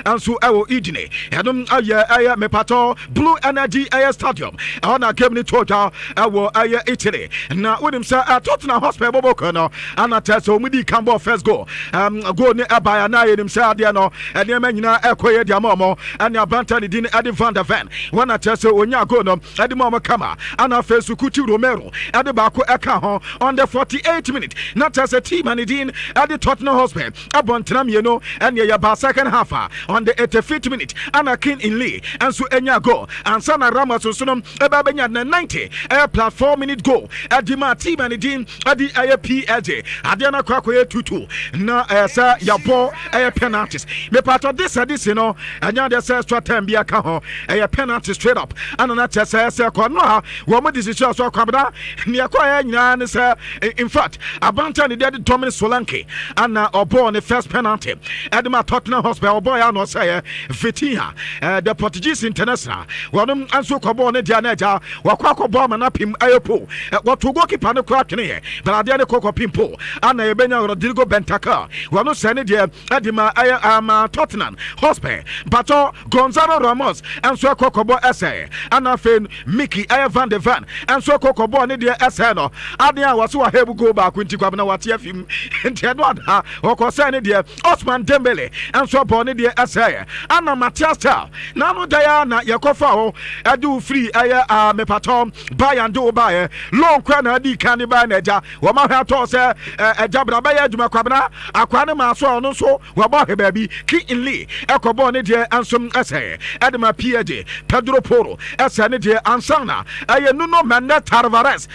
nso ɛwɔ Udine. Ɛnom ɛyɛ mepatɔ Bluenergy ɛyɛ stadium ɛhɔ na game ne to dwa ɛwɔ ɛyɛ Italy. Na wonim sɛ Tottenham Hotspur bɔbɔ no ana kyerɛ sɛ wɔn di kan bɔ first goal, goal ne ɛbaeɛ na yɛnim sɛ adeɛ no nneɛma nyinaa ɛkɔ yɛ di ama wɔn. Ɛne aberante ne din ɛde Van de Ven, wɔn na kyerɛ sɛ onya goal no ɛde ma wɔn kama. Ana afei so Cuti Romero ɛde baako ɛka ho on the 48 minute na kyerɛ sɛ team a ne din ɛde Tottenham Hotspur ɛbɔ ntena 2. Ɛne yɛba second half a, on the 85th minute ana Kang In Lee ɛnso anya goal ansa na Ramos nso no ɛbɛ bɛnya na 90 ɛyɛ plus 4 minute goal ɛde ma team a ne din ɛde ɛyɛ PSG. Adeɛ no akɔ akɔyɛ 2-2 na ɛyɛ sɛ yɛbɔ ɛyɛ penalties. Mepatɔ this ɛde no ɛnyɛ adeɛ sɛ extra time bi aka ho, ɛyɛ penalty straight up. Ana na kyerɛ sɛ ɛsɛ kɔ no a wɔn mo de sisi ɔso akwabena nea ɛkɔ yɛ nyinaa ne sɛ, in fact, aberante ne deɛ de Dominic Solanke ana ɔbɔɔ ne first penalty ɛde ma Tottenham Hotspur. Ɔbɔɔ yɛ ana ɔsɛeɛ. Vitinha, the Portuguese international, wɔn nso kɔbɔɔ ne deɛ no agya wɔkɔ akɔbɔ ama no apem ɛyɛ pole. Wɔto goalkeeper no kora tweneɛ but adeɛ ne kɔkɔ pim pole ana yɛbɛnya Rodrigo Bentancur, wɔno sɛ ne deɛ ɛde ma ɛyɛ ama Tottenham Hotspur. Mpatɔ Gonzalo Ramos nso ɛkɔ kɔbɔ ɛsɛ, ana afei Mickey ɛyɛ Van de Ven nso ɛkɔ kɔbɔ ne deɛ ɛsɛ no adeɛ a wɔso wɔ hebu goal baako nti kwabena wate afim nti ɛno ada wɔkɔ sɛ ne deɛ. Osman Dembele nso bɔ ne deɛ ɛsɛ, ana Matthias Tel n'ano da ya na yɛkɔfa hɔ ɛde wo firi ɛyɛ mepatɔ Bayern de wo baeɛ loan kora na adi kan de baeɛ na agya wɔn ahwɛ atɔ sɛ ɛgya bra bɛyɛ adwuma. Kwabena akwa ne maa so a ɔno nso wɔbɔ ahwɛ baabi. Kang In Lee ɛkɔbɔɔ ne deɛ nso ɛsɛ ɛde ma PSG. Pedro Poro ɛsɛ ne deɛ ansa na ɛyɛ Nuno Mendes Tavares.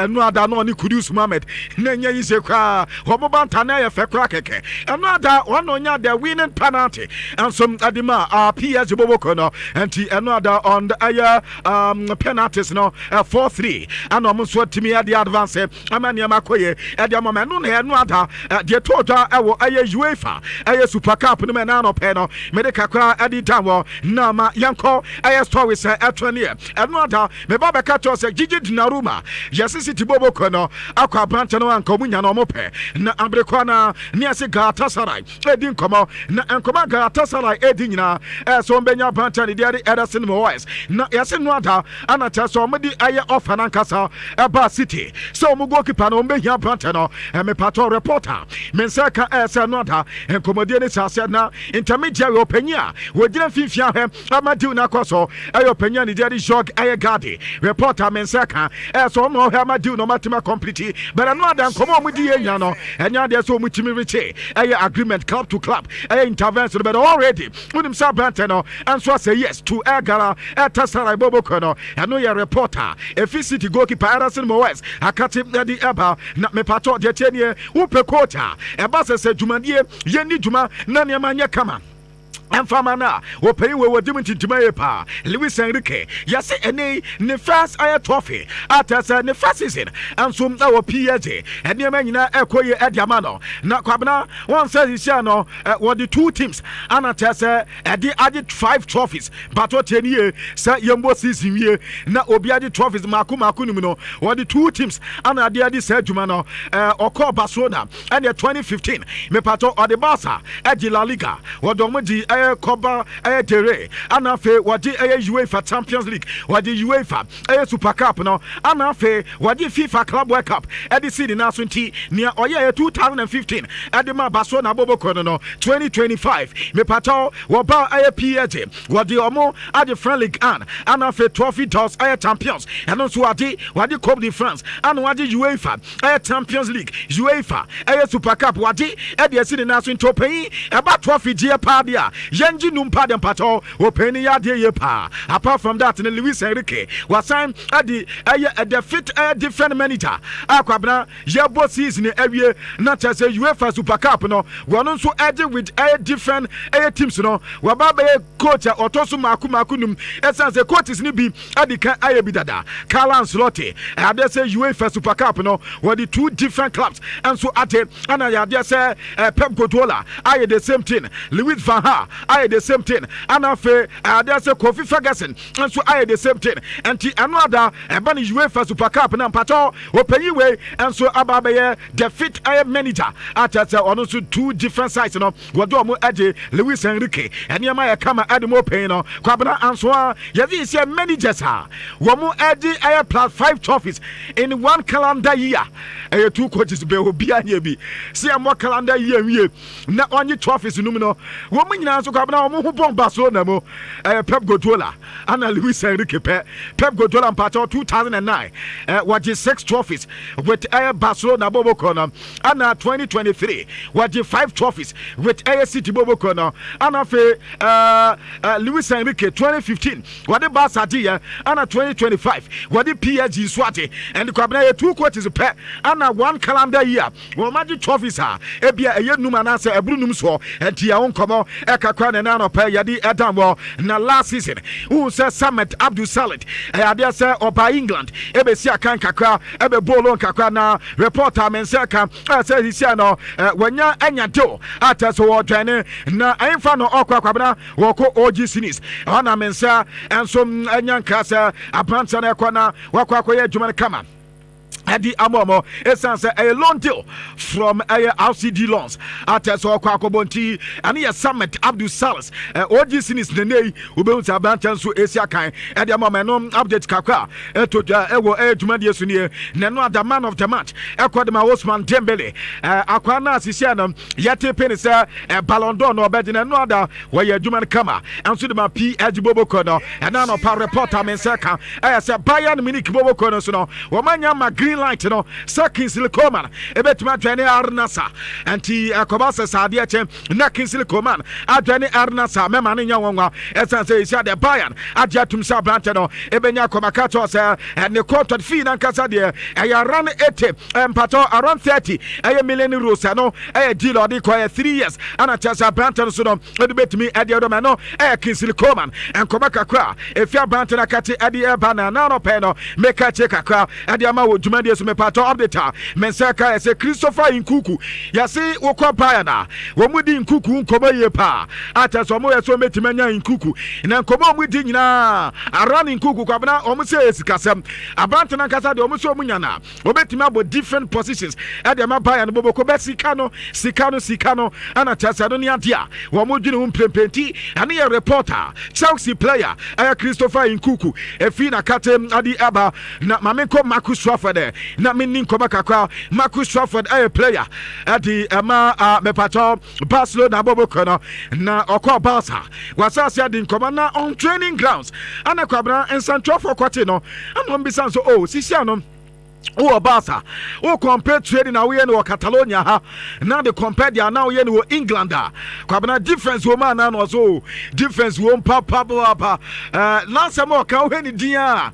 No ada no ɔne Kudus Mohammed na ɛnyɛ yi sɛ koraa wɔn ba nta na ɛyɛ fɛ koraa kɛkɛ. Ɛno ada wɔn onya the winning penalty nso ɛde ma PSG boboko no. Nti ɛno ada on the ɛyɛ penalties no 4-3 ɛna ɔmo nso atumi ɛde advance ama nneɛma akɔ yie ɛde ama ma ɛno na ɛno ada deɛ to dwa ɛwɔ ɛyɛ UEFA ɛyɛ Super Cup no mu. Ɛna anɔpɛ no mede kakra ɛde dan wɔ na ma yɛnkɔ ɛyɛ story sɛ ɛto neɛ ɛno ada meba bɛka kyerɛ sɛ Gigi Donnarumma yɛse City boboko no akɔ aberante no anka ɔmo nya no ɔmo pɛ na aberekɔ na ne ɛse Galatasaray ɛdi nkɔmmɔ na nkɔmmɔ Galatasaray ɛdi nyinaa ɛyɛ sɛ ɔmbɛnya aberante ne deɛ de Ederson Moraes. Na yɛse no ada ana kyerɛ sɛ ɔmode ɛyɛ offer no ankasa ɛba City sɛ ɔmo goalkeeper no ɔmbɛhia aberante no. Mepatɔ reporter me nsa ka ɛyɛ sɛ no ada nkɔmmɔdie ne hyɛ aseɛ na intermediary ɔpanyin a wɔgyina mfimfini ahwɛ ama deal no akɔ so ɛyɛ ɔpanyin a ne deɛ de Jorge ɛyɛ Gade. Reporter me nsa ka ɛyɛ sɛ ɔno ɔhwɛ ama deal no ɔmatumi complete, but ɛno ada nkɔmmɔ a ɔmo di yɛ nya no ɛnyɛ adeɛ sɛ ɔmo tumi rekye ɛyɛ agreement club to club ɛyɛ intervention, but already wonim sɛ aberante no ɛnso asɛ yes to ɛgara ɛtasara boboko no. Ɛno yɛ reporter ɛfi City goalkeeper Ederson Moraes akate ɛde ɛba. Na mepatɔ deɛ tie nie, wopɛ coach a ɛba sɛ dwumadie yɛnni dwuma na nneɛma nyɛ kama ɛmfama no a wɔpanyin wɔ wɔdi mu ntintima yie paa. Luis Enrique yɛse ɛne ne first ayɛ trophy atɛ sɛ ne first season nso ɛwɔ PSG, nneɛma nyinaa ɛkɔ yie ɛde ama no. Na kwabena wɔn sɛ sisia no wɔde two teams ana kyerɛ sɛ ɛde agye five trophies. But ɔtie ne yie sɛ yɛmbɔ season wie na obi agye trophies mako mako no mu no, wɔde two teams ana ade ade saa adwuma no. Ɔkɔɔ Barcelona ɛne 2015 mepatɔ ɔde Barca ɛgye La Liga, wɔde ɔmo gye ɛyɛ Copa ɛyɛ del Rey, ana afei wɔgye ɛyɛ UEFA Champions League, wɔgye UEFA ɛyɛ Super Cup no, ana afei wɔgye FIFA Club World Cup ɛde si ne nan so. Nti nea ɔyɛ yɛ 2015 ɛde ma Barcelona aboboko no, 2025 mepatɔ wɔba ɛyɛ PSG, wɔde ɔmo agye French League 1, ana afei Trophée des ɛyɛ Champions, ɛno nso wɔagye, wɔagye Coupe de France, ana wɔagye UEFA ɛyɛ Champions League, UEFA ɛyɛ Super Cup, wɔagye ɛde asi ne nan so. Nti ɔpanyin ɛba trophy gyeɛ paa deɛ a yɛngye num paa deɛ, mpatɔ ɔpanyin no yɛ adeɛ yie paa. Apart from that no, Luis Enrique wasan ɛde ɛyɛ ɛdɛ fit ɛyɛ different manager a kwabena yɛbɔ season awie na kyerɛ sɛ UEFA Super Cup no wɔn nso ɛgye with ɛyɛ different ɛyɛ teams no, wɔba bɛyɛ coach a ɔtɔ so mako mako num, ɛsan sɛ coaches no bi ɛde ka ayɛ bi dada. Carlo Ancelotti ɛadeɛ sɛ UEFA Super Cup no wɔde two different clubs ɛnso ate, ɛna yɛadeɛ sɛ Pep Guardiola ayɛ the same thing, Louis van Gaal. ayɛ the same thing, ana afei adeɛ sɛ Kofi Ferguson nso ayɛ the same thing. Nti ɛno ada ɛba ne UEFA Super Cup na mpatɔ ɔpanyin wei nso aba abɛyɛ the fifth ɛyɛ manager akyɛ sɛ ɔno nso two different sides no wɔde ɔmo agye Luis Enrique. Nneɛma yɛ kama ɛde mo ɔpanyin no. Kwabena Ansoa yɛde yi sɛ managers a wɔn ɛgye ɛyɛ plus five trophies in one calendar year, ɛyɛ two coaches bɛ. Obiara nyɛ bi sɛ ɛmɔ calendar year nwie na ɔnye trophies no mu no. Wɔn nyinaa nso, Kwabena, wɔn ho bɔn Barcelona mu ɛyɛ Pep Guardiola ana Luis Enrique pɛ. Pep Guardiola, mpakyɛw, 2009 wɔgye six trophies with ɛyɛ Barcelona bɔbɔkɔ no, ana 2023 wɔgye five trophies with ɛyɛ City bɔbɔkɔ no. Ana afei Luis Enrique, 2015 wɔde Barca gye yɛ, ana 2025 wɔde PSG nso agye. Ɛne Kwabena yɛ two coaches pɛ ana one calendar year wɔn agye trophies a ebia ɛyɛ num anaasɛ ɛburu num soɔ. Ɛnti yɛn nkɔmɔ ɛkakra ne nan ɔpɛ yɛde ɛdan wɔ. Na last season wohu sɛ Samed Abdul Salid ɛyɛ adeɛ sɛ ɔba England ɛbɛsi akan kakra, ɛbɛ bɔɔlo nkakra, na report a me nsa ka ɛsɛ sisia no wɔnya anya deal atɛ so wɔdwɛne na ɛmfa no ɔkɔ. Akwabena, wɔkɔ OGC Nice. Ɛhɔ na me nsa nso anya nkra sɛ aberanteɛ no ɛkɔ na wakɔ akɔyɛ adwuma no kama ɛde ama ɔmɔ, ɛsiane sɛ ɛyɛ loan deal from ɛyɛ RCD Lens atɛ sɛ ɔkɔ akɔbɔ. Nti ɛne yɛ Samet Abdul Salis, OGC Nice nene yi wobɛhu sɛ aberanteɛ nso ɛsi akan ɛde ama ɔmɔ. Ɛno update kakra ɛtɔ dwa ɛwɔ ɛyɛ dwumadie so nie. Na ɛno ada man of the match ɛkɔ de ma Osman Dembele, akwaa no asisia no yɛte pe ne sɛ Ballon d'Or no ɔbɛgye. Na ɛno ada wɔyɛ adwuma no kama ɛnso de ma PSG boboko no. Ɛna anɔpa report a me nsa ka ɛyɛ sɛ Bayern Munich boboko no so no, wɔn anya ma green light no sɛ Kingsley Coman ɛbɛtumi adwane Al Nassr. Nti ɛkɔba sɛ saa adeɛ kyɛ na Kingsley Coman adwane Al Nassr, mɛma no nyɛ nwanwa, ɛsiane sɛ ɛsi adeɛ Bayern agye atum sɛ aberantɛ no ɛbɛnya akɔmaka kyɛw sɛ ne contract fee nankasa deɛ ɛyɛ around 80, mpatɔ around 30 ɛyɛ million euros. Ɛno ɛyɛ deal ɔde kɔ ɛyɛ 3 years, ana kyerɛ sɛ aberantɛ no so no ɛde bɛtumi ɛde ɛdɔm. Ɛno ɛyɛ Kingsley Coman nkɔmɔ kakra efi aberantɛ no akate ɛde ɛba. Na nanɔpɛ no meka kyerɛ kakra ɛde ama wɔ dwumadie so. Mepatɔ update a me nsa ka yɛ sɛ Christopher Nkuku, yɛse wokɔ Bayern a wɔn mu di Nkuku nkɔmɔ yie paa, akyɛ sɛ wɔn yɛ sɛ wɔn bɛtumi anya Nkuku. Na nkɔmɔ a wɔn di nyinaa around Nkuku, Kwabena, wɔn sɛ yɛ sikasɛm. Aberante no ankasa deɛ, wɔn sɛ wɔn nya na wɔbɛtumi abɔ different positions ɛde ama Bayern no bɔbɔkɔ bɛ sika no, sika no, sika no, ɛna kyerɛ sɛ ɛno ne adeɛ a wɔn dwene ho mprempren. Ti ɛne yɛ reporter Chelsea player ɛyɛ Christopher Nkuku efi na kate ade ɛba. Na maame nkɔ Marcus Rashford ɛ na menni nkɔmɔ kakra. Marcus Rashford ɛyɛ player ɛde ɛma mepatɔ Barcelona bɔbɔkɔ no, na ɔkɔ Barca wasase adi nkɔmɔ na on training grounds ana Kwabena nsantwerɛfoɔ kɔte no ana ɔmbisa nso o sisia no wowɔ Barca, wo compare training na woyɛ no wɔ Catalonia ha na de compare deɛ na woyɛ no wɔ England a, Kwabena, difference wɔ mu anaa? Na ɔso difference wɔ mu papapapa. N'asɛm a ɔka, wohwɛ ne din a,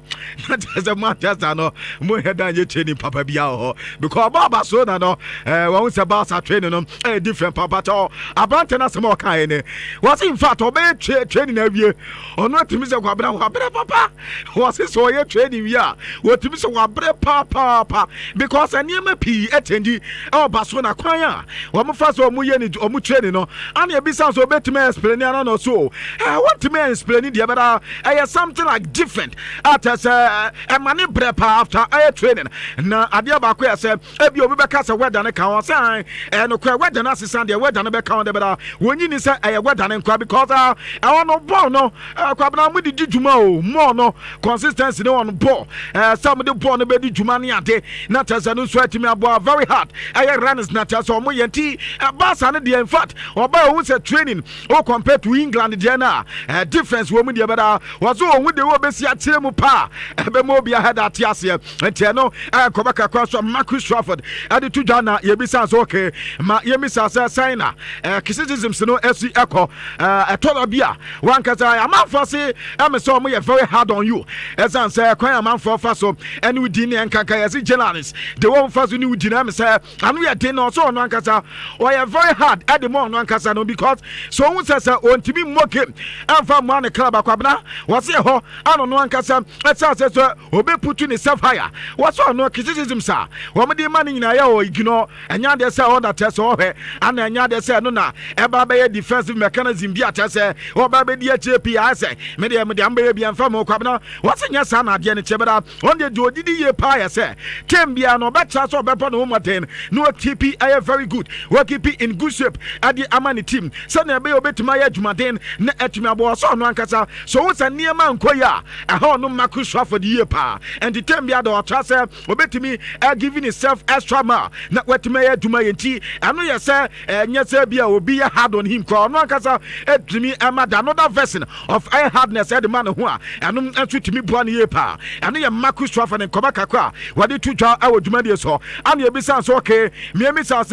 na kyerɛ sɛ Manchester no mohwɛ da nyɛ training papa bia wɔ hɔ, because ɔbaa Barcelona no wɔn sɛ Barca training no ɛyɛ different papa. Kyɛ aberante no asɛm a ɔkaeɛ ne wɔse in fact ɔbɛyɛ training awie, ɔno atumi sɛ Kwabena wabrɛ papa. Wɔse sɛ ɔyɛ training wie a, wɔtumi sɛ wabrɛ papaapa, because nneɛma pii ɛkyɛngyi ɛwɔ Barcelona, kwan a wɔn fa so wɔn yɛ ne wɔn training no. Ana ebisa so obetumi explain ana na ɔso wɔntumi explain deɛ bɛda ɛyɛ something like different atɛ sɛ ɛma ne brɛ paa after ɛyɛ training. Na adeɛ baako yɛ sɛ ebi obi bɛka sɛ weather ne ka ho sɛ ɛɛ nokorɛ weather no asesa deɛ, weather no bɛka ho deɛ bɛda wɔnyi ni sɛ ɛyɛ weather ne nkwa, because ɛwɔ no bɔɔl no Kwabena mo de di dwuma o mɔɔ no consistency ne wɔn bɔɔl sɛ mo de bɔɔl no bɛdi dwuma ne ade na kyerɛ sɛ no nso atumi aboa very hard ɛyɛ runners na kyerɛ sɛ ɔmo yɛ. Nti Barca no deɛ, in fact ɔbaa ohun sɛ training o compare to England deɛ no a difference wɔ mu deɛ bɛda wɔso ohun deɛ wɔbɛsi akyerɛ mu paa ɛbɛma obi ahɛda ate aseɛ. Nti ɛno ɛkɔbɛ kakra so Marcus Rashford ɛde to dwa. Na yɛbisa so, okay, ma yɛmisa sɛ sɛn na criticisms no asi ɛkɔ ɛtɔ da bi a wankasa amanfoɔ se ɛmɛ sɛ ɔmo yɛ very hard on you, ɛsiane sɛ kwan amanfoɔ fa so ɛne wodi ne ɛnkanka nka yɛse journalist de wɔn fa so ne wo gyina mi sɛ ano yɛ den, na ɔsɛ ɔno ankasa ɔyɛ very hard ɛde ma ɔno ankasa no, because so ohun sɛ ɔntumi mmɔ game ɛnfa mmoa ne club akwabena, wɔsi ɛhɔ ana ɔno ankasa ɛsɛ asɛ sɛ ɔbɛputu ne self higher. Wɔsɛ ɔno criticism sa wɔn de ma ne nyinaa yɛ wɔ ignore. Ɛnyɛ adeɛ sɛ ɔda tɛ sɛ ɔhwɛ ana, ɛnyɛ adeɛ sɛ ɛno na ɛba bɛyɛ defensive mechanism bi akyɛ sɛ ɔba bɛdi akyire pii ayɛ sɛ medeɛ mede ambɛyɛ bi ɛmfa ma ɔkwabena. Wɔsɛ nyɛ saa na adeɛ no kyɛ bɛda wɔn deɛ odidi yie paa yɛ sɛ team biara no ɔbɛkyerɛ sɛ ɔbɛbɔ ne ho mmɔden na wakeep ɛyɛ very good, wakeep in good shape ɛde ama ne team sɛnea ɛbɛyɛ obɛtumi ayɛ adwumaden na ɛtumi aboa. Sɛ ɔno ankasa so wo sɛ nneɛma nkɔ yi a, ɛha ɔno Marcus Rashford yie paa. Ɛnti team biara de ɔtra sɛ obɛtumi giving himself extra mile na watumi ayɛ adwuma yɛ. Nti ɛno yɛ sɛ ɛnyɛ sɛ bi a obi yɛ hard on him koraa, ɔno ankasa ɛtumi ɛma the another version of ɛyɛ hardness ɛde ma ne ho a, ɛno nso tumi boa no yie paa. Ɛno yɛ Marcus Rashford ne nkɔmɔ kakra a wɔde to dwa ɛwɔ dwumadie so. Ana ebisa nso, okay, mmiemisa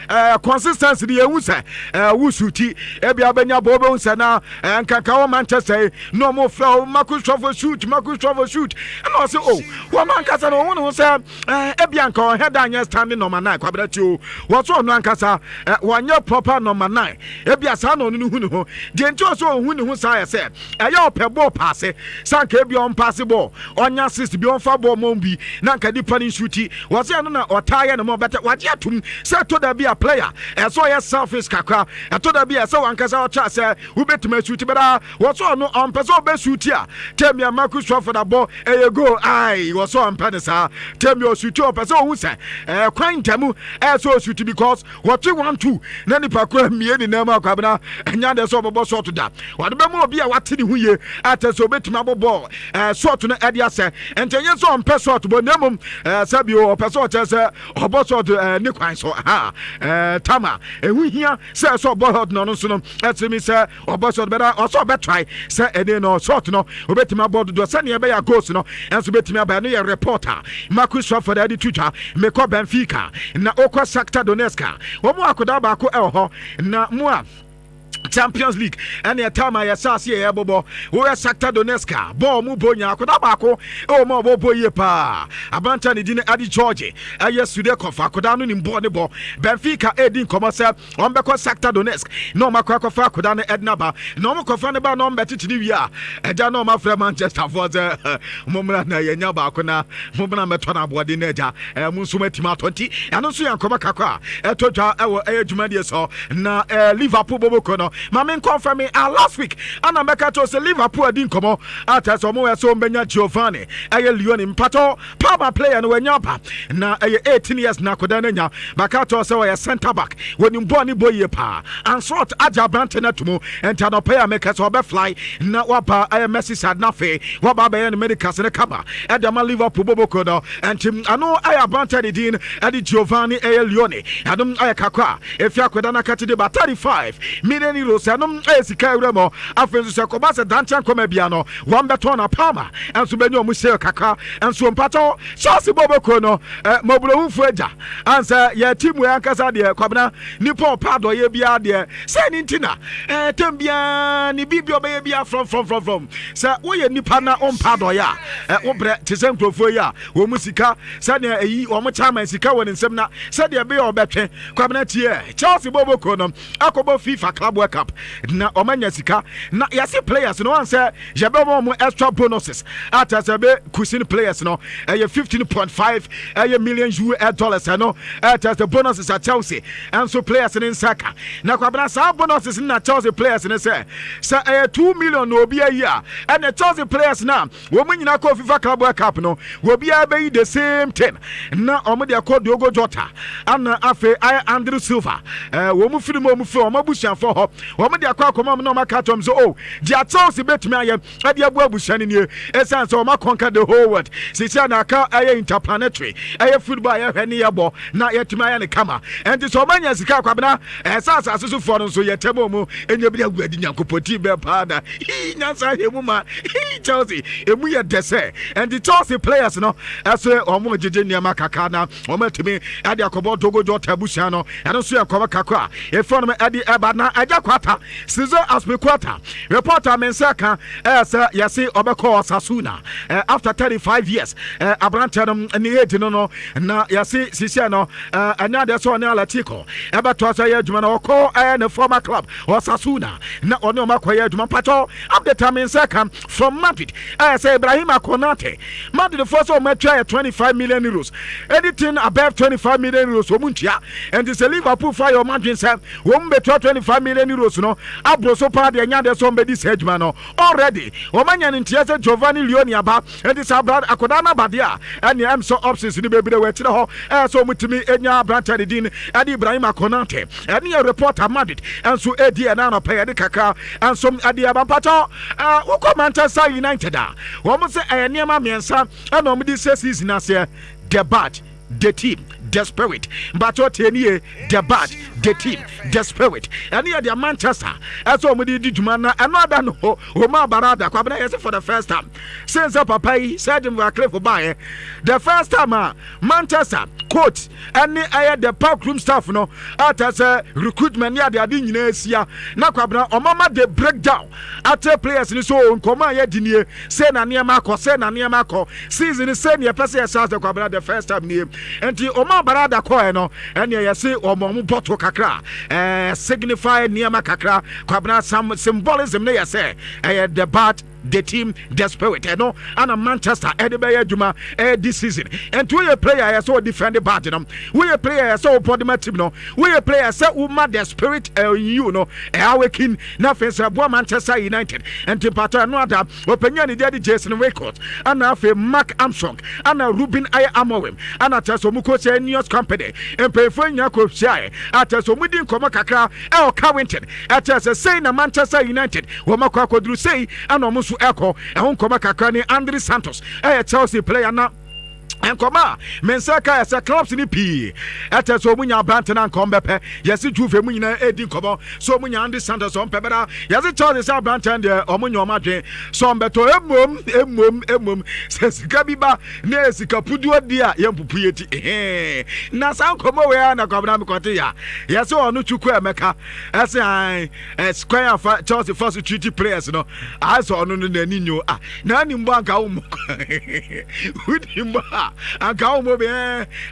sɛ consistency de yɛhu sɛ wusu ti ebi abɛnya bɔ, wobɛhu sɛ na nkanka wɔ Manchester yi na ɔmo frɛ o, "Marcus Rashford shoot, Marcus Rashford shoot." Ɛna ɔsɛ o, wɔn ankasa no wɔn ne ho sɛ ebi anka ɔhɛ da nyɛ standing number 9. Kwabena ti o, wɔso ɔno ankasa wɔnyɛ proper number 9. Ebi asa na ɔno ne hu ne ho deɛ, nti ɔsɛ ɔhu ne ho saa yɛ sɛ ɛyɛ ɔpɛ bɔɔl pass, sanka ebi ɔmpass bɔɔl, ɔnya assist bi, ɔnfa bɔɔl mɔm bi na nka nipa ne nsu ti. Wɔsɛ ɛno na ɔtaa yɛ ne mo bɛtɛ. Wagye atum sɛ ɛtɔ da bi a, player ɛsɛ ɔyɛ selfish kakra. Ɛtɔ da bi a, ɛsɛ wankasa ɔkyɛ sɛ wobɛtumi ashoot bɛda. Wɔsɛ ɔno ɔmpɛ sɛ ɔbɛshoot a tɛmi a Marcus Rashford abɔ ɛyɛ goal ai. Wɔsɛ ɔmpɛ ne saa tɛmi ɔshoot, ɔpɛ sɛ ɔhu sɛ kwan ntamu ɛyɛ sɛ ɔshoot, because wɔtwe 1-2 na nipa koro mmie ne nan mu akwabena. Ɛnya deɛ sɛ ɔbɛbɔ shot da, wɔde bɛma obi a wate ne ho yie atɛ sɛ obɛtumi abɔ bɔɔl shot no ɛde asɛ. Nti ɛnyɛ sɛ ɔmpɛ shot bɔ, na mmom sɛ bio ɔpɛ sɛ ɔkyerɛ sɛ ɔbɔ shot ne kwan so ha tama ɛho hia sɛ ɛsɛ ɔbɔ shot no. Ɔno nso no ɛtumi sɛ ɔbɔ shot bɛda, ɔsɛ ɔbɛtry sɛ ɛne no shot no obɛtumi abɔ dodoɔ sɛneɛ ɛbɛyɛ goals no ɛnso bɛtumi aba. Ɛno yɛ report a Marcus Rashford ɛde to dwa. Mekɔ Benfica na okɔ Shakhtar Donetsk a, wɔn mu akodaa baako ɛwɔ hɔ na mu a Champions League ɛne ɛtam a yɛhyɛ ase yɛ yɛbɔbɔ. Woyɛ Shakhtar Donetsk a, bɔɔl mu bɔ nya akoda baako ɛwɔ mu a ɔbɔbɔ yie paa. Aberante ne din ade George ɛyɛ Sudakov. Akoda no nim bɔɔl ne bɔ. Benfica ɛredi nkɔmmɔ sɛ wɔn bɛkɔ Shakhtar Donetsk na wɔn akɔ akɔfa akoda no ɛde naba, na wɔn kɔfa ne ba na wɔn bɛtete ne wie a, ɛgya na wɔn afrɛ Manchester foɔ sɛ mommra na yɛnya baako na mommra mɛtɔ no aboɔden na agya mo nso matumi atɔ. Nti ɛno nso yɛ nkɔmmɔ kakra a ɛtɔ dwa ɛwɔ ɛyɛ dwumadie so. Na Liverpool boboko no, ma me nkɔmfɛ me a last week ana mɛka kyerɛ sɛ Liverpool adi nkɔmmɔ atɛ sɛ ɔmo yɛ sɛ ɔmbɛnya Giovanni ɛyɛ Leoni. Mpatɔ Parma player no wanya aba na ɛyɛ 18 years na akoda no anya baka kyerɛ sɛ ɔyɛ center back, wɔnim bɔɔl ne bɔ yie paa. Arne Slot agye aberante no ato mu, nti anɔpɛ yi a meka sɛ ɔbɛfly na waba ɛyɛ Merseyside na afei waba abɛyɛ ne medicals ne kaba ɛde ama Liverpool boboko no. Nti ɛno ɛyɛ aberante ne din ɛde Giovanni ɛyɛ Leoni. Ɛnom ɛyɛ kakra efi akoda no akate de ba €35 million. Ɛnom ɛyɛ sika awura mu. Afei nso sɛ kɔba sɛ dankyɛn kɔma bia no, wɔn bɛtɔn na Parma ɛnso bɛnya ɔmo sale kakra nso. Mpatɔ Chelsea bɔbɔkuo no mɔborɔhufo agya ansɛ yɛ team wei ankasa deɛ, Kwabena, nipa ɔpa adɔyɛ biara deɛ sɛ ne nti na tɛm biara ne biribi ɔbɛyɛ biara frɔmfrɔmfrɔmfrɔm. Sɛ woyɛ nipa na wompa adɔyɛ a, wobrɛ te sɛ nkurɔfoɔ yi a wɔn mu sika sɛdeɛ ɛyi wɔn chairman sika wɔ ne nsam na sɛdeɛ ɛbɛyɛ ɔbɛtwe. Kwabena, tie, Chelsea bɔbɔkuo no akɔbɔ FIFA Club World Cup na ɔmanya sika na yɛse players no wɔn sɛ yɛbɛma wɔn extra bonuses ata sɛ bɛ kusin players no ɛyɛ 15.5 ɛyɛ million US dollars. Ɛno ɛkyɛ sɛ bonuses a Chelsea ɛnso players ne nsa ka. Na Kwabena, saa bonuses no na Chelsea players ne sɛ ɛyɛ 2 million na obi ayi a, ɛna Chelsea players na wɔn nyinaa kɔ FIFA Club World Cup no, obiara bɛyi the same thing na wɔn de akɔ Diogo Jota ana afei ayɛ Andrew Silva wɔn mu firi mu, wɔn firi wɔn abusuafoɔ hɔ, wɔn de akɔ akɔma wɔn na wɔn aka akyerɛ wɔn sɛ o deɛ Chelsea bɛtumi ayɛ ɛde abu abusua no nie. Ɛsiane sɛ wɔn akɔnka the whole world sisi a na aka ɛyɛ interplanetary ɛyɛ football a yɛhwɛ ne yɛbɔ na yɛtumi ayɛ ne kama. Ɛnti sɛ wɔn anya sika, Akwabena, ɛsɛ asase sofoɔ no nso yɛtɛm wɔn ɛnyɛ bi agu adi Nyankopɔn tii bɛɛ paa na hii nyansa ahɛ mu ma hii Chelsea emu yɛ dɛ sɛ. Ɛnti Chelsea players no ɛsɛ wɔn gyegye nneɛma kakra na wɔn atumi ɛde akɔbɔ Diogo Jota abusua no. Ɛno nso yɛ nkɔmɔ kakra a efra no ɛde ɛba na ɛgya. Kwata, Cesar Azpilicueta, report a me nsa ka ɛyɛ sɛ yɛse ɔbɛkɔ Osasuna after 35 years. Aberanteɛ no ne age no no na yɛse sisiɛ no ɛnyɛ adeɛ sɛ ɔne Atletico ɛbɛtoa so ɛyɛ adwuma na ɔkɔ ɛyɛ ne former club Osasuna na ɔne ɔmo akɔyɛ adwuma. Mpakyɛw, update a me nsa ka from Madrid ɛyɛ sɛ Ibrahima Konate, Madridfoɔ sɛ ɔmo atua yɛ €25 million. Anything above €25 million, ɔmo ntua. Nti sɛ Liverpool fa yɛ ɔmo adwene sɛ wɔn bɛtua €25 million no aboro so paa deɛ, ɛnyɛ adeɛ sɛ ɔmo bɛdi saa adwuma no. Already wɔn anya ne nteɛ sɛ Giovanni Leoni aba, nti sɛ abra akwadaa no abadeɛ a, ɛnea ɛm sɛ options no bebree wɔ akyire hɔ ɛyɛ sɛ wɔn tumi nya aberanteɛ ne din ɛde Ibrahima Konate. Ɛne yɛ reporter Madrid nso edi ɛna anɔpɛ yɛde kakra nso ɛde ɛba. Mpakyɛw, wokɔ Manchester United a, wɔn sɛ ɛyɛ nneɛma mmiɛnsa ɛna wɔn de sɛ season aseɛ: the badge, the team, the spirit. Mpakyɛw, tie nie: the badge, the team, the spirit. Ɛne yɛ deɛ Manchester ɛsɛ wɔn de di dwuma. Na ɛno ada no hɔ, wɔn abarada kwabena yɛsɛ for the first time since sɛ papa yi Sir Jim Ratcliffe baayɛ, the first time a Manchester coach ɛne ɛyɛ the backroom staff no ata sɛ recruitment ne adeade nyinaa asia na kwabena ɔmama the breakdown ate players ni so nkɔmɔ a yɛdi nie, sɛ na nneɛma akɔ, sɛ na nneɛma akɔ season, sɛ nea ɛpɛ sɛ yɛhyɛ ase. Kwabena, the first time nie. Nti ɔmo abarada kɔɛ no, ɛnea yɛse ɔmo bɔto kakra signify nneɛma kakra. Kwabena, some symbolism ne yɛ sɛ ɛyɛ the badge, the team, the spirit. Ɛno ana Manchester ɛde bɛyɛ adwuma ɛyɛ this season. Nti woyɛ player yɛ sɛ ɔdefend badge no, woyɛ player yɛ sɛ wopɔ de ma team no, woyɛ player sɛ woma the spirit in you no ɛawaken na afei sɛ ɛboa Manchester United. Nti mpatɔ, ɛno ada ɔpanyin a ne deɛ de Jason Wilcox ana afei Mark Armstrong ana Ruben ayɛ Amorim ana kyerɛ sɛ ɔmo kɔ hyɛ Ineos company mpanyinfoɔ nyinaa kɔ hyiaeɛ a kyerɛ sɛ ɔmo di nkɔmɔ kakra ɛwɔ Carrington. Ɛkyerɛ sɛ sei na Manchester United wɔn akɔ akɔduru sei ɛna ɔmo nso ɛkɔ ɛho nkɔmɔ kakra ne Andre Santos, ɛyɛ Chelsea player. Na nkɔmɔ a me nsa ka yɛ sɛ clubs ni pii ɛkyɛ sɛ ɔmu nya aberante no anka ɔmbɛpɛ. Yɛse Juve mu nyinaa ɛdi nkɔmɔ sɛ ɔmu nya Andre Santos ɔmpɛ bɛda. Yɛse Chelsea sɛ aberante no deɛ, ɔmo nya ɔmo adwen sɛ ɔmbɛtɔ. Emom emom emom sɛ sika bi ba na yɛ sika puduo di a, yɛmpupu yɛ ti ɛhɛn. Na saa nkɔmɔ wei a na kwabena mekɔte ya, yɛse ɔno Chukwu Emeka ɛsɛ an kwan afa Chelsea fa so treat players no ayɛ sɛ ɔno no n'ani nyo a na anim bɔ anka wo mmɔ wodi mbɔ a anka wo mmɔ bi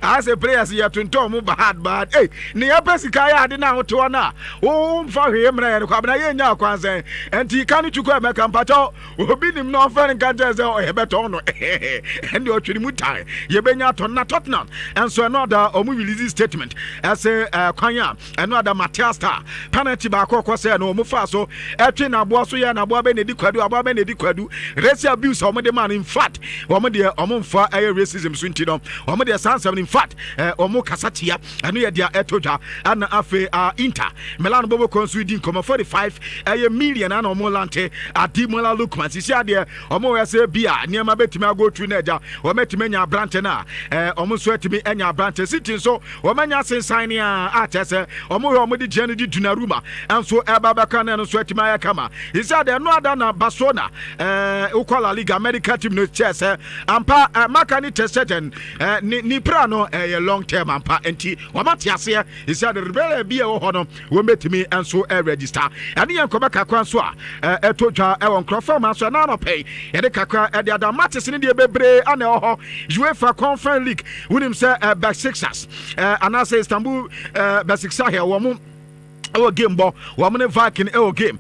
ayɛ sɛ players yɛ tontɔn mo bad bad. Ei, ne yɛpɛ sika yɛ ade na wote hɔ no a womfa hwee mmerɛ yɛ no, kwabena yɛnya akwan sɛn? Ɛnti ka no Chukwu Emeka, mpakyɛw, obi nim na ɔmfɛ no nka nkyɛn sɛ ɔyɛ bɛtɔn no, ɛnde ɔtwene mu tae yɛbɛnya atɔ. Na Tottenham ɛnso ɛno ada ɔmo release statement ɛsɛ kwan a ɛno ada Matheus Tah penalty baako ɔkɔ sɛ no ɔmo fa so ɛtwe n'aboa so yɛ n'aboa bɛ na edi kwadu, aboa bɛ na edi kwadu. Racial abuse a ɔmo de ma no, in fact, wɔn deɛ ɔmo nfa ɛyɛ racism so, nti no ɔmo deɛ saa nsɛm no, in fact, ɔmo kasa tia. Ɛno yɛ deɛ ɛto dwa. Ɛna afei Inter Milan bɔbɔ kɔn so di nkɔmɔ 45 ɛyɛ million ana ɔmo lante Ademola Lookman. Sisi adeɛ ɔmo wɔ sɛ bi a nneɛma bɛtumi ago tu na agya wɔn atumi anya aberante no a ɔmo nso atumi anya aberante. City nso wɔn anya asensan ne a akyɛ sɛ ɔmo hwɛ ɔmo de gyina no di Donnarumma nso ɛba bɛka no, ɛno nso atumi ayɛ kama. Sisi adeɛ ɛno ada na Barcelona wokɔ La Liga medical team no kyɛ sɛ ampa maka ne Ter Stegen ne pra no ɛyɛ long term ampa, nti wɔn ate aseɛ. Sisi adeɛ rebɛrɛ bi a ɛwɔ hɔ no, wɔn bɛtumi nso register. Ɛne yɛn nkɔmɔ kakra nso a ɛto dwa ɛwɔ nkurɔfoɔ ma so ɛna anɔpɛ yi yɛde kakra ɛde ada matches ne deɛ bebree ana ɛwɔ hɔ. UEFA Conference League, wonim sɛ Besiktas anaasɛ Istanbul Besiktas wɔn mo ɛwɔ game bɔ, wɔn ne Viking ɛwɔ game.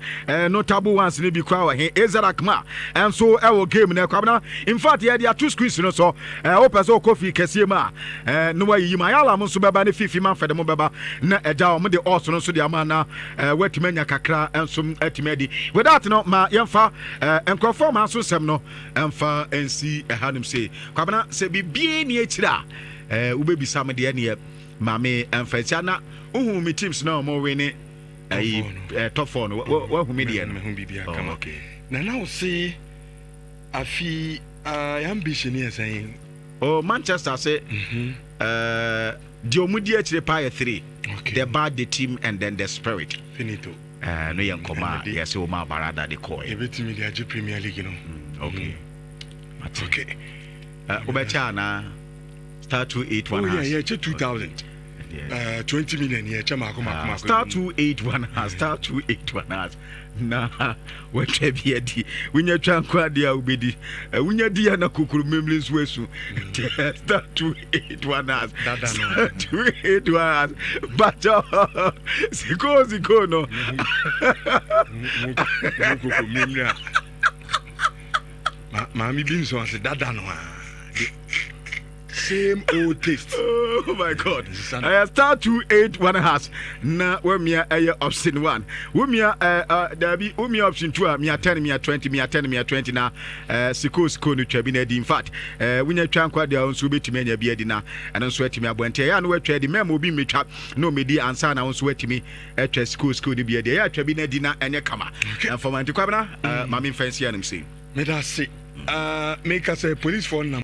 Notable ones ne bi kora wɔ he, AZ Alkmaar ɛnso ɛwɔ game no ɛkwabena. In fact, yɛde ato screens no so. Wopɛ sɛ wokɔ fi kɛseɛ mu a ne wayiyi mu ayala mo nso bɛba ne fifi ma mfɛde mo bɛba na ɛgya wɔn de ɔɔso no nso de ama na watumi anya kakra nso atumi adi. With that no, ma yɛmfa nkurɔfoɔ ma nso nsɛm no ɛmfa nsi ɛhanom sei. Kwabena, sɛ biribiara ni akyire a wobɛbisa me deɛ neɛ maame ɛmfa nsia na wohu me teams na ɔmo win ayi top four no, wahu me deɛ no. Mehu biribiara kama. Na na wo se afi ambition yɛ sɛn? Oh, Manchester se deɛ ɔmo di akyire paa yɛ three: the badge, the team and then the spirit. Finito. No yɛ nkɔmɔ a yɛsɛ wɔn a barada de kɔɛ. Yɛbɛtumi de agye Premier League no. Okay, wobɛkyɛ anaa? *281 Oh, yeah, yeah, kyɛ 2000. 20 million yɛ kyɛ maako maako maako. *281 hash, *281 hash na watwa bi adi. Wonya twa nko adeɛ a wobɛdi, wonya di a na kokoro mmemmire nso asu. *281 hash, *281 hash, bakyɛ siko siko no. Kokoro mmemmire a maame bi nso ase dada no a, same old taste. Oh my God. *281 hash na wamia ɛyɛ option 1, womia dabi, womia option 2 a, mia 10, mia 20, mia 10, mia 20 na siko siko no twa bi na adi. In fact, wonya twa nkwa deɛ, nso wobɛtumi anya bi adi na ɛno nso atumi abɔ. Nti ɛyɛ a na watwa adi mɛma obi mmetwa na ɔmɛdi ansa na wo nso watumi atwa siko siko no bi adi. Ɛyɛ atwa bi na adi na ɛnyɛ kama ɛmfama. Nti Kwabena, maame mfa nsi anom sei. Meda ase. Meka sɛ policefoɔ nam